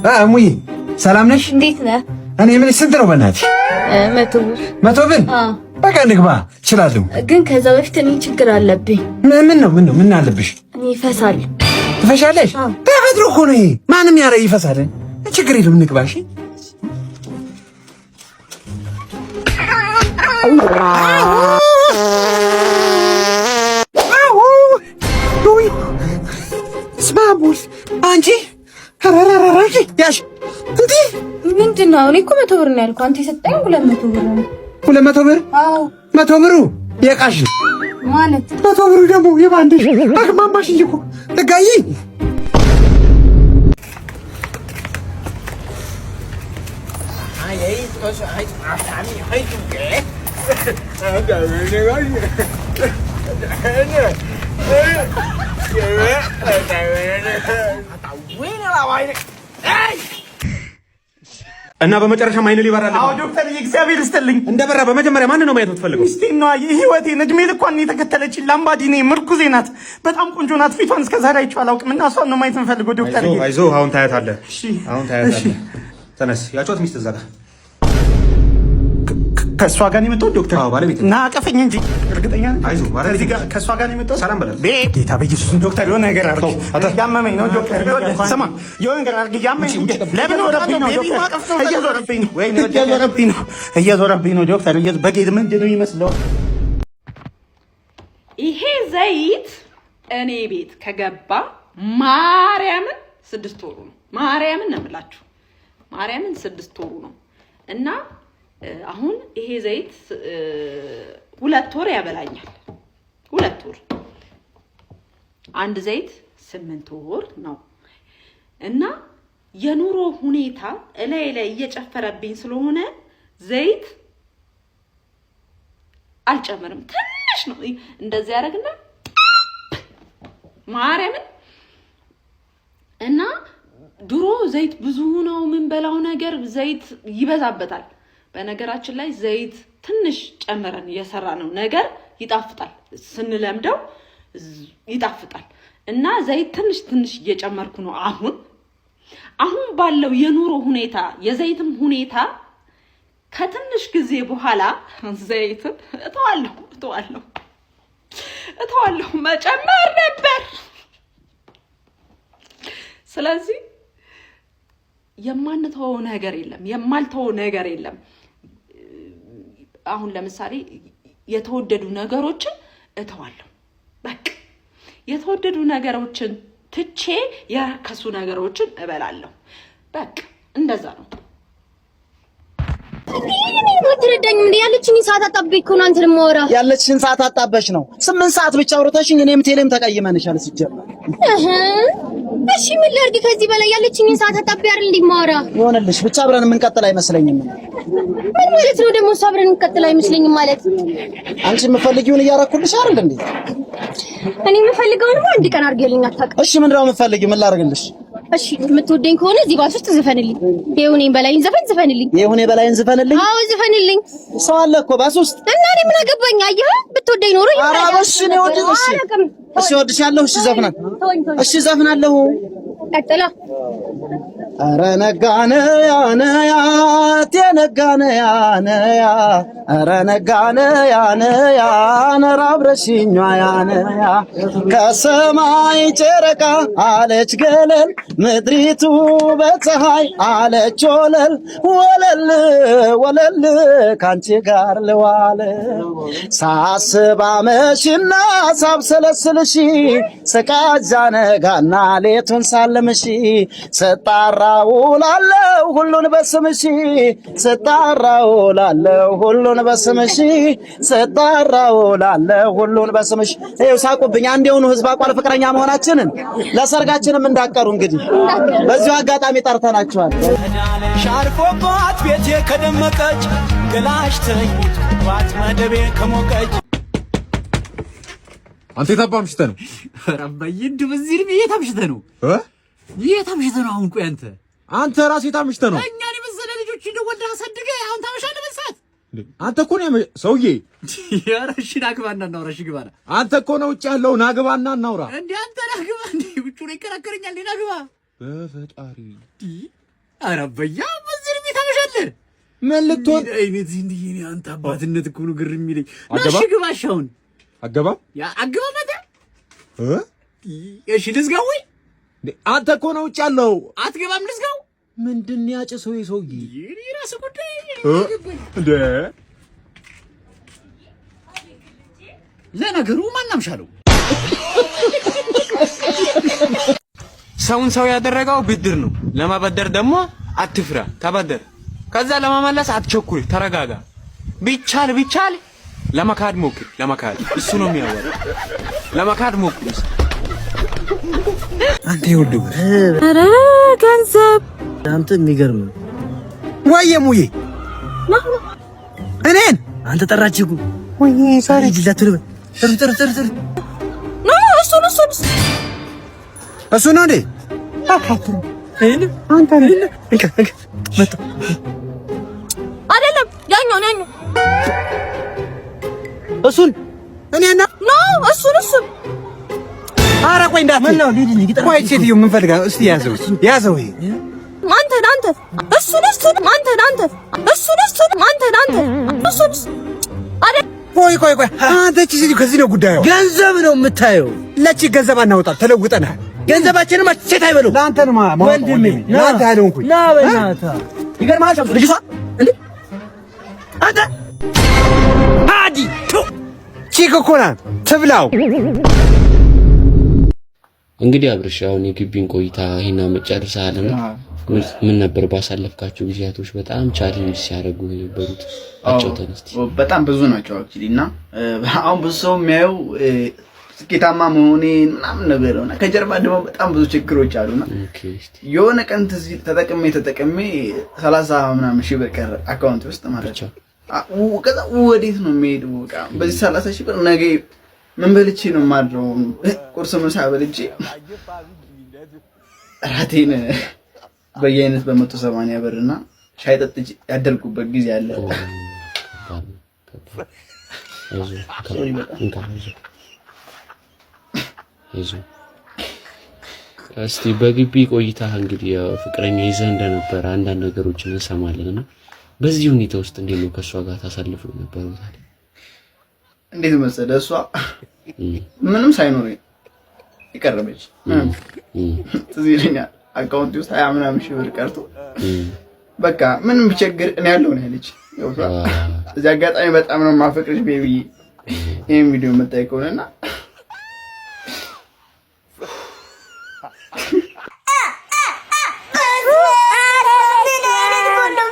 እሙዬ ሰላም ነሽ? እንዴት ነህ? እኔ የምልሽ ስንት ነው በእናትሽ? 100 ብር። 100 ብር? በቃ ንግባ እችላለሁ። ግን ከዛ በፊት እኔ ችግር አለብኝ። ምን ነው ምን ነው ምን አለብሽ? እኔ ይፈሳል። ትፈሻለሽ? ተፈጥሮ እኮ ነው ይሄ። ማንም ያረ ይፈሳል። ችግር የለም ንግባ። እሺ። ስማቡል አንቺ ያሽ እንዴ ምንድን ነው? እኔ እኮ 100 ብር ነው ያልኩህ። አንተ የሰጠኝ 200 ብር ነው። 200 ብር? አዎ። 100 ብሩ የቃሽ ማለት? 100 ብሩ ደግሞ የባንድሽ። አግማማሽ እንጂ እኮ ተጋይ። እና በመጨረሻም አይን ሊበራል። አዎ ዶክተር፣ እግዚአብሔር ይስጥልኝ። እንደ በራ በመጀመሪያ ማን ነው ማየት የምትፈልገው? ሚስቴን ነዋ፣ የህይወቴን እድሜ ልኳን የተከተለችኝ ላምባዲኔ ምርኩዜ ናት። በጣም ቆንጆ ናት። ፊቷን እስከ ዛሬ አይቼው አላውቅም እና እሷን ነው ማየት የምፈልገው ዶክተር። አይዞህ፣ አሁን ታያታለህ። አሁን ታያታለህ። ተነስ። ያጫወት ሚስት እዛ ጋር። ከእሷ ጋር ነው የመጣሁት ዶክተር። አዎ ባለቤት። እና አቀፈኝ እንጂ እርግጠኛ ነኝ። አይዞህ ባለቤት። ከዚህ ጋር ከእሷ ጋር ነው የመጣሁት። ሰላም በላት። ጌታ በኢየሱስ ዶክተር የሆነ ነገር አድርግ። እያመመኝ ነው ዶክተር። ስማ የሆነ ነገር አድርግ። እያመመኝ ለምን ወረብኝ ነው ዶክተር? እየዞረብኝ ነው። ወይኔ እየዞረብኝ ነው። እየዞረብኝ ነው ዶክተር። በጌት ምንድን ነው የሚመስለው? ይሄ ዘይት እኔ ቤት ከገባ ማርያምን 6 ወሩ ነው። ማርያምን ነው የምላችሁ። ማርያምን 6 ወሩ ነው እና አሁን ይሄ ዘይት 2 ወር ያበላኛል። 2 ወር፣ አንድ ዘይት 8 ወር ነው እና የኑሮ ሁኔታ እላይ ላይ እየጨፈረብኝ ስለሆነ ዘይት አልጨምርም። ትንሽ ነው እንደዚህ ያደርግና ማርያምን። እና ድሮ ዘይት ብዙ ነው የምንበላው ነገር ዘይት ይበዛበታል። በነገራችን ላይ ዘይት ትንሽ ጨምረን የሰራነው ነገር ይጣፍጣል፣ ስንለምደው ይጣፍጣል። እና ዘይት ትንሽ ትንሽ እየጨመርኩ ነው አሁን። አሁን ባለው የኑሮ ሁኔታ የዘይትም ሁኔታ ከትንሽ ጊዜ በኋላ ዘይትን እተዋለሁ እተዋለሁ እተዋለሁ፣ መጨመር ነበር። ስለዚህ የማንተወው ነገር የለም፣ የማልተወው ነገር የለም። አሁን ለምሳሌ የተወደዱ ነገሮችን እተዋለሁ። በቃ የተወደዱ ነገሮችን ትቼ የረከሱ ነገሮችን እበላለሁ። በቃ እንደዛ ነው። አትረዳኝም እንዴ? ያለችኝን ሰዓት አጣብቤ እኮ ነው አንተን የማወራህ። ያለችሽን ሰዓት አጣበሽ ነው። 8 ሰዓት ብቻ አውርተሽኝ እኔም ቴሌም ተቀይመንሻል ሲጀመር። እህ፣ እሺ ምን ላድርግ ከዚህ በላይ? ያለችኝን ሰዓት አጣብቤ አይደል እንዴ የማወራህ? ይሆንልሽ ብቻ አብረን የምንቀጥል አይመስለኝም። ምን ማለት ነው ደግሞ እሱ አብረን እንቀጥል አይመስለኝም ማለት? አንቺ የምትፈልጊውን እያረኩልሽ አይደል እንዴ? እኔ የምፈልገውንማ አንድ ቀን አድርጌልኝ አታውቅም። እሺ ምንድን ነው የምትፈልጊው? ምን ላድርግልሽ? እሺ የምትወደኝ ከሆነ እዚህ ባስ ውስጥ ዝፈንልኝ። የይሁኔን በላይን ዘፈን ዝፈንልኝ። የይሁኔ በላይን ዝፈንልኝ? አዎ ዝፈንልኝ። ሰው አለ እኮ ባስ ውስጥ። እና እኔ ምን አገባኝ? አየህ ብትወደኝ ኖሮ ኧረ እሺ እኔ እወድሽ እሺ እሺ እወድሻለሁ። እሺ ዘፍናለሁ። እሺ ዘፍናለሁ። ቀጥላ። ኧረ ነጋነ ያነያ ነጋነ ያነያ ኧረ ነጋነ ያነያ ነራ አብረሽኛ ያነያ ከሰማይ ጨረቃ አለች ገለል ምድሪቱ በፀሐይ አለች ወለል ወለል ወለል ካንቺ ጋር ልዋል ሳስብ አመሽና ሳብሰለስልሽ ስቃጃ ነጋና ሌቱን ሳለምሽ ስጣራ ውላለሁ ሁሉን በስምሽ ስጣራ ውላለሁ ሁሉን በስምሽ ስጣራ ውላለሁ ሁሉን በስምሽ። ይኸው ሳቁብኝ። አንድ የሆኑ ህዝብ አቋል ፍቅረኛ መሆናችንን ለሰርጋችንም እንዳቀሩ እንግዲህ በዚሁ አጋጣሚ ጠርተናችኋል። ሻርፎባት ቤቴ ከደመቀች ገላሽ ተኝቶባት መደቤ ከሞቀች። አንተ የት አምሽተህ ነው? ኧረ አባዬ እንደው በዚህ እድሜ የት አምሽተህ ነው? የት አምሽተህ ነው? አሁን ቆይ አንተ አንተ ራስህ የት አምሽተህ ነው? እኛን የመሰለ ልጆች እንደው ወልደህ አሳድገህ አሁን ታመሻለህ በዚህ ሰዓት? አንተ እኮ ነው ሰውዬ። ኧረ እሺ ና ግባና እናውራ። እሺ ግባና። አንተ እኮ ነው ውጭ ያለው። ና ግባና እናውራ። እንዴ አንተ ና ግባ። እንዴ ውጭ ነው ይከራከረኛል። ና ግባ። በፈጣሪ። ኧረ በያ በዚህ እድሜ ታመሻለህ? ምን ልትሆን አይነት እንዲህ እኔ አንተ አባትነት እኮ ነው ግር የሚለኝ። አገባ? እሺ ግባ፣ እሺ አሁን አገባም ያ አገባም አንተ። እ? እሺ ልዝጋው ወይ እንዴ፣ አንተ እኮ ነው ውጭ ያለው። አትገባም? ልዝጋው? ምንድን ነው ያጨሰው ይሄ ሰውዬ? የኔ ራስ ጉዳይ። እ? እንዴ ለነገሩ ማናምሻለው ሰውን ሰው ያደረገው ብድር ነው። ለማበደር ደግሞ አትፍራ፣ ተበደር። ከዛ ለመመለስ አትቸኩል፣ ተረጋጋ። ቢቻል ቢቻል ለመካድ ሞክር። ለመካድ እሱ ነው የሚያወራው። ለመካድ ሞክር። አንተ ይወዱ ኧረ ገንዘብ አንተ የሚገርም ነው። ወየ ሙዬ እኔን አንተ ጠራችህ እኮ። ወይዬ sorry። ጥሩ ጥሩ ጥሩ ጥሩ። No፣ እሱን እሱን እሱ ነው እንዴ? አንተ ነህ። እንካ እንካ መጣ። አይደለም፣ ያኛውን ያኛው። እሱን እኔና No፣ እሱን እሱን። ኧረ ቆይ እንዳትዪ። ምን ነው ልሂድ እንጂ ቆይ ሴትዮ ምን ፈልጋ? እስቲ ያዘው ያዘው ይሄ አንተ አንተ እሱን እሱን አንተ አንተ እሱን እሱን አንተ አንተ እሱን አይደል? ቆይ ቆይ ቆይ አንተ እቺ ሴትዮ ከዚህ ነው ጉዳዩ። ገንዘብ ነው የምታየው። ለቺ ገንዘብ አናወጣም፣ ተለውጠናል። ገንዘባችንም ሴት አይበሉ። ለአንተ ነው ወንድሜ ለአንተ ያልሆንኩኝ። ና በእናትህ። ይገርምሃል ሸምሱ፣ ልጅቷ እንዴ አንተ ሃዲ chick እኮ ናት፣ ትብላው። እንግዲህ አብርሽ፣ አሁን የግቢን ቆይታ ይሄን አመት ጨርሰሃልና ምን ነበር ባሳለፍካቸው ጊዜያቶች በጣም challenge ሲያደርጉ የነበሩት? አጫውተን እስቲ። በጣም ብዙ ናቸው actually። እና አሁን ብዙ ሰው የሚያየው ስኬታማ መሆኔን ምናምን ነገር ነው እና ከጀርባ ደግሞ በጣም ብዙ ችግሮች አሉና የሆነ ቀን ትዝ ተጠቅሜ ተጠቅሜ 30 ምናምን ሺህ ብር ቀረ account ውስጥ ማለት ነው። ከዛ ወዴት ነው የሚሄደው? በቃ በዚህ 30 ሺህ ብር ነገ ምን በልቼ ነው የማድረው? ቁርስ ምሳ በልቼ እራቴን በየአይነት በ180 ብር እና ሻይ ጠጥቼ ያደርኩበት ጊዜ አለ። አይዞህ፣ እንካ፣ አይዞህ፣ አይዞህ። እስቲ በግቢ ቆይታ እንግዲህ ያው ፍቅረኛ ይዘህ እንደነበረ አንዳንድ ነገሮችን እንሰማለን እና በዚህ ሁኔታ ውስጥ እንዴት ነው ከእሷ ጋር ታሳልፉ የነበረው ታዲያ? እንዴት መሰለህ፣ እሷ ምንም ሳይኖረኝ የቀረበች ትዝ ይለኛል። Account ውስጥ 20 ምናምን ሺህ ብር ቀርቶ በቃ ምንም ቢቸግር እኔ ያለው ነው ያለች። ገብቶሃል? እዚህ አጋጣሚ በጣም ነው የማፈቅርሽ baby፣ ይሄን ቪዲዮ የምታይ ከሆነና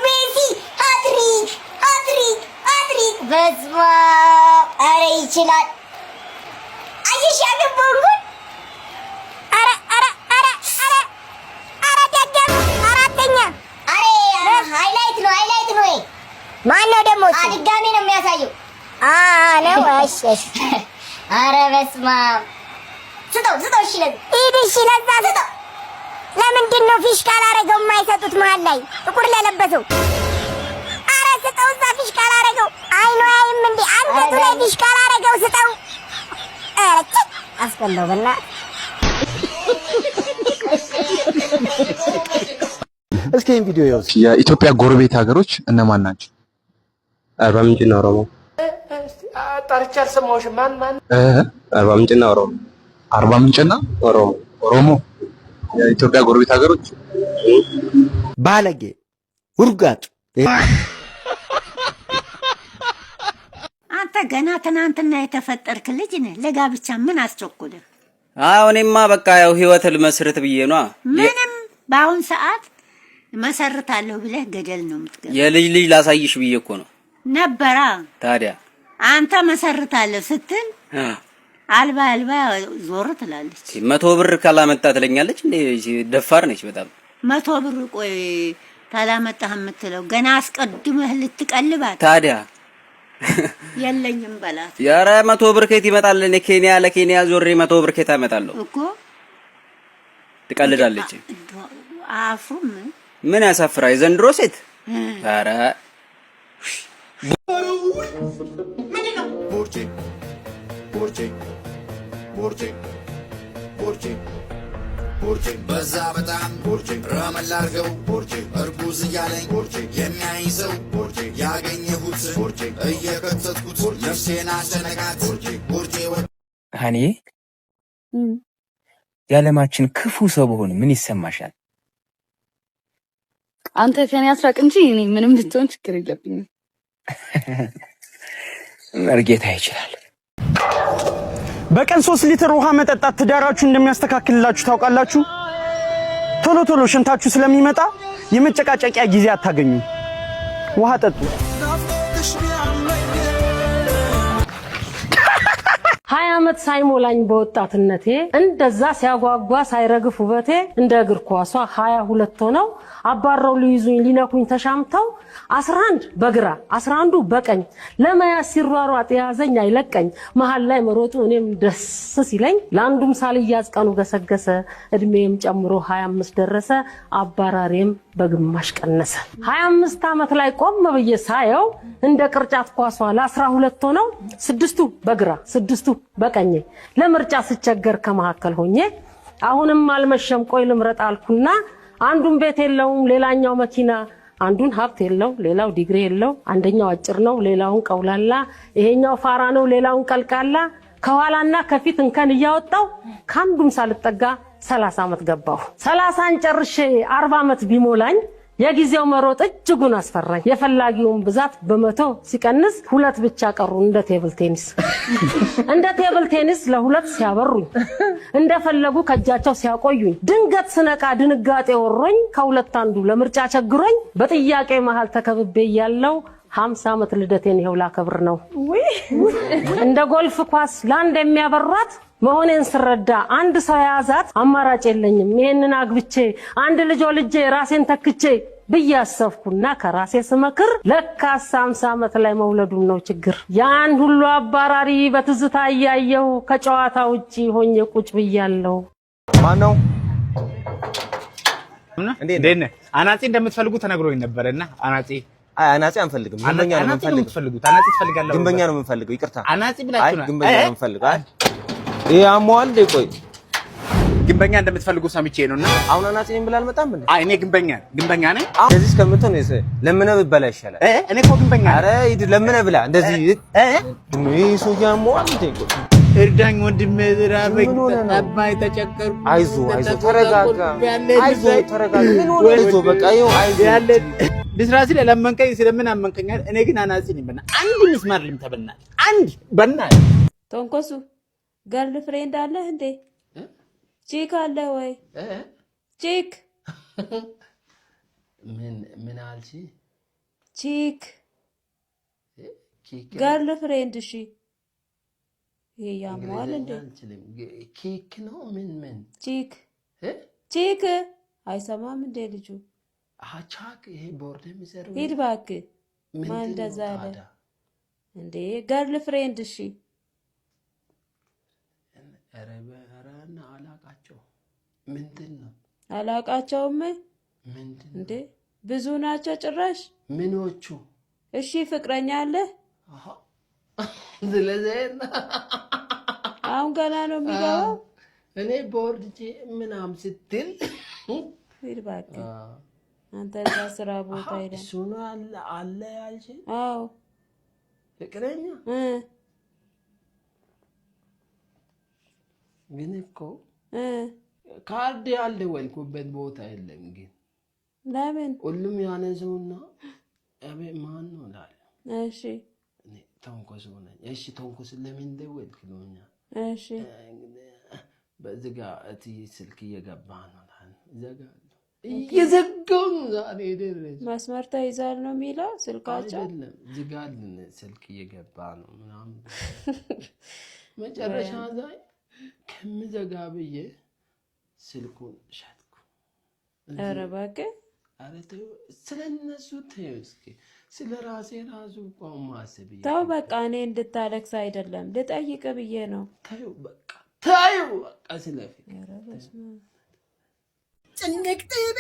ሜሲ hat-trick hat-trick hat-trick! በስመ አብ! ኧረ ይችላል። አየሽ ያገባውን ጎል። ኧረ ኧረ ኧረ ኧረ ኧረ ደገም አራተኛ። ኧረ highlight ነው፣ highlight ነው። ማን ነው ደግሞ? ድጋሜ ነው የሚያሳየው ነው። እሺ እሺ። ኧረ በስመ አብ! ስጠው ስጠው። እሺ ለዛ ሂድ። እሺ ለዛ ስጠው። ለምንድን ነው ፊሽካ ላረገው የማይሰጡት? መሀል ላይ ጥቁር ለለበሰው አረ ስጠው። እዛ ፊሽካ ላረገው አይኑ አያይም እንዴ? አንገቱ ላይ ፊሽካ ላረገው ስጠው። ኧረ ጭ አስበላው በእናትህ። እስኪ ይሄን ቪዲዮ ይኸው። የኢትዮጵያ ጎረቤት ሀገሮች እነማን ናቸው? አርባ ምንጭና ኦሮሞ። ጠርቼ አልሰማሁሽም። ማን ማን? አርባ ምንጭና ኦሮሞ። አርባ ምንጭና ኦሮሞ። ኦሮሞ የኢትዮጵያ ጎረቤት ሀገሮች። ባለጌ ውርጋጥ። አንተ ገና ትናንትና የተፈጠርክ ልጅ ነህ። ለጋብቻ ምን አስቸኩልህ? አዎ፣ እኔማ በቃ ያው ህይወት ልመስርት ብዬ ነዋ። ምንም በአሁን ሰዓት መሰርታለሁ ብለህ ገደል ነው የምትገባው። የልጅ ልጅ ላሳይሽ ብዬ እኮ ነው። ነበራ። ታዲያ አንተ መሰርታለሁ ስትል አልባ አልባ ዞር ትላለች። 100 ብር ካላመጣ ትለኛለች እንዴ? ደፋር ነች በጣም። 100 ብር ቆይ ካላመጣህ የምትለው ገና አስቀድመህ ልትቀልባት። ታዲያ የለኝም በላት። ኧረ 100 ብር ከየት ይመጣል? እኔ ኬንያ ለኬንያ ዞሬ 100 ብር ከየት አመጣለሁ? እኮ። ትቀልዳለች። አፍሩም። ምን ያሳፍራ የዘንድሮ ሴት። ኧረ ቦርጬ ቦርጬ ቦርጬ ቦርጬ ቦርጬ በዛ በጣም ቦርጬ ረመል አድርገው ቦርጬ። ሩዝ እያለኝ የሚያይዘው ያገኘሁት እየከተትኩት ነፍሴን አስጨነቃት ቦርጬ። ሀኒዬ፣ የዓለማችን ክፉ ሰው ብሆን ምን ይሰማሻል? አንተ ከኔ አትራቅ እንጂ እኔ ምንም ብትሆን ችግር የለብኝም። መርጌታ ይችላል። በቀን 3 ሊትር ውሃ መጠጣት ትዳራችሁ እንደሚያስተካክልላችሁ ታውቃላችሁ? ቶሎ ቶሎ ሽንታችሁ ስለሚመጣ የመጨቃጨቂያ ጊዜ አታገኙም። ውሃ ጠጡ። 20 ዓመት ሳይሞላኝ በወጣትነቴ እንደዛ ሲያጓጓ ሳይረግፍ ውበቴ፣ እንደ እግር ኳሷ 22 ሆነው አባረው ሊይዙኝ ሊነኩኝ ተሻምተው፣ 11 በግራ 11ዱ በቀኝ ለመያዝ ሲሯሯጥ የያዘኝ አይለቀኝ፣ መሀል ላይ መሮጡ እኔም ደስ ሲለኝ፣ ለአንዱም ሳልያዝ ቀኑ ገሰገሰ፣ እድሜም ጨምሮ 25 ደረሰ፣ አባራሪም በግማሽ ቀነሰ። 25 ዓመት ላይ ቆም ብዬ ሳየው እንደ ቅርጫት ኳሷ ለ12 ሆነው ስድስቱ በግራ ስድስቱ በቀኜ፣ ለምርጫ ስቸገር ከመካከል ሆኜ አሁንም አልመሸም ቆይ ልምረጥ አልኩና፣ አንዱን ቤት የለውም ሌላኛው መኪና፣ አንዱን ሀብት የለው ሌላው ዲግሪ የለው፣ አንደኛው አጭር ነው ሌላውን ቀውላላ፣ ይሄኛው ፋራ ነው ሌላውን ቀልቃላ፣ ከኋላና ከፊት እንከን እያወጣው ከአንዱም ሳልጠጋ 30 ዓመት ገባሁ። 30ን ጨርሼ 40 ዓመት ቢሞላኝ የጊዜው መሮጥ እጅጉን አስፈራኝ። የፈላጊውን ብዛት በ100 ሲቀንስ ሁለት ብቻ ቀሩ እንደ table tennis። እንደ table tennis ለሁለት ሲያበሩኝ፣ እንደፈለጉ ከእጃቸው ሲያቆዩኝ፣ ድንገት ስነቃ ድንጋጤ ወሮኝ፣ ከሁለት አንዱ ለምርጫ ቸግሮኝ፣ በጥያቄ መሃል ተከብቤ እያለው 50 ዓመት ልደቴን ይኸው ላከብር ነው። እንደ ጎልፍ ኳስ ለአንድ የሚያበሯት መሆኔን ስረዳ አንድ ሰው የያዛት አማራጭ የለኝም፣ ይሄንን አግብቼ አንድ ልጅ ወልጄ ራሴን ተክቼ ብዬ አሰብኩና ከራሴ ስመክር ለካስ 50 ዓመት ላይ መውለዱም ነው ችግር። ያን ሁሉ አባራሪ በትዝታ እያየሁ ከጨዋታ ውጪ ሆኜ ቁጭ ብያለሁ። ማን ነው? እንዴት ነህ? አናጺ እንደምትፈልጉ ተነግሮኝ ነበር እና አናጺ አይ፣ አናጺ አንፈልግም። ግንበኛ ነው አናጺ ነው የምንፈልገው። የምትፈልጉት? አናጺ ትፈልጋለህ? ግንበኛ ነው የምንፈልገው። ይቅርታ። አናጺ ብላችሁ አይ ነው። ግንበኛ ነው የምንፈልገው። አይ፣ ይሄ አሞሃል እንዴ? ቆይ። ግንበኛ እንደምትፈልጉ ሰምቼ ነው እና አሁን አናጺ ነኝ ብለህ አልመጣም እንዴ? አይ፣ እኔ ግንበኛ ነኝ። እንደዚህ እስከምትሆን ለምነህ ብትበላ ይሻላል። እኔ እኮ ግንበኛ ነኝ። ኧረ ሂድ ለምነህ ብላ። እንደዚህ ይሄ ሰውዬ አሞሃል እንዴ? ቆይ። እርዳኝ ወንድሜ፣ ራበኝ፣ ምን ሆነህ ነው? ጠማኝ፣ ተቸገርኩ። አይዞህ አይዞህ፣ ተረጋጋ። አይዞህ ተረጋጋ። ምን ሆነህ? አይዞህ በቃ ይኸው አይዞህ። ያለ ልስራ ስል ለመንከኝ ስለምን አመንከኛል? እኔ ግን አናጺ ነኝ። በእናትህ አንድ ምስማር ልምታ፣ በእናትህ አንድ፣ በእናትህ። ተንኮሱ፣ girlfriend አለህ እንዴ? Chick አለ ወይ? Chick? ምን ምን አልሽ? Chick። Kick? Girlfriend። እሺ፣ ይሄ ያመዋል እንዴ? እንግሊዝኛ አልችልም። Kick ነው ምን ምን? Chick፣ chick። አይሰማም እንዴ ልጁ? ቻክ ይሄ ቦርድ የሚሰሩ ሂድ እባክህ። ማን ምንድን ነው እንደዛ አለ ታዲያ? እንዴ? Girlfriend። እሺ። ኧረ ኧረ አላቃቸው። ምንድን ነው? አላቃቸውም። ምንድን? እንዴ፣ ብዙ ናቸው ጭራሽ። ምኖቹ? እሺ፣ ፍቅረኛ አለ? ስለዚህ አሁን ገና ነው የሚገባው። እኔ ቦርድ ምናምን ስትል ሂድ እባክህ አንተ፣ እዛ ስራ ቦታ ሄደህ እሱ ነው አለ አለ ያልሽኝ? አዎ። ፍቅረኛ ግን እኮ ካርድ ያልደወልኩበት ቦታ የለም። ግን ለምን? ሁሉም ያነሱና አቤት ማን ነው እላለሁ። እኔ ተንኮስ ነኝ። እሺ ተንኮስ ለምን ደወልክ ይሉኛል። በዚህ ጋር እትዬ ስልክ እየገባ ነው እላለሁ። እዘጋለሁ። እየዘጋሁ ነው ዛሬ የደረሰው። መስመር ተይዟል ነው የሚለው ስልካቸው። አይደለም፣ ዝጋልን ስልክ እየገባ ነው ምናምን። መጨረሻ ላይ ከምዘጋ ብዬ ስልኩን ሸጥኩ። ኧረ እባክህ። ኧረ ተይው፣ ስለ እነሱ ተይው እስኪ፣ ስለ ራሴ ራሱ እኮ ማሰብ ተው በቃ፣ እኔ እንድታለቅስ አይደለም ልጠይቅ ብዬ ነው። ተይው በቃ፣ ተይው በቃ ስለ ፍቅር። ኧረ በስመ አብ። ጭንቅ ጥብብ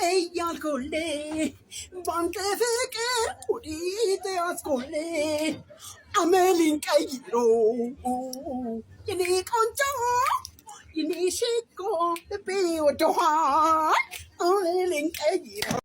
እያልኩልህ ባንተ ፍቅር ወዲት ያዝኩልህ አመሊን ቀይሮ የኔ ቆንጆ የኔ ሽኮ ልቤ ወዶሃል። አመሌን ቀይሮ።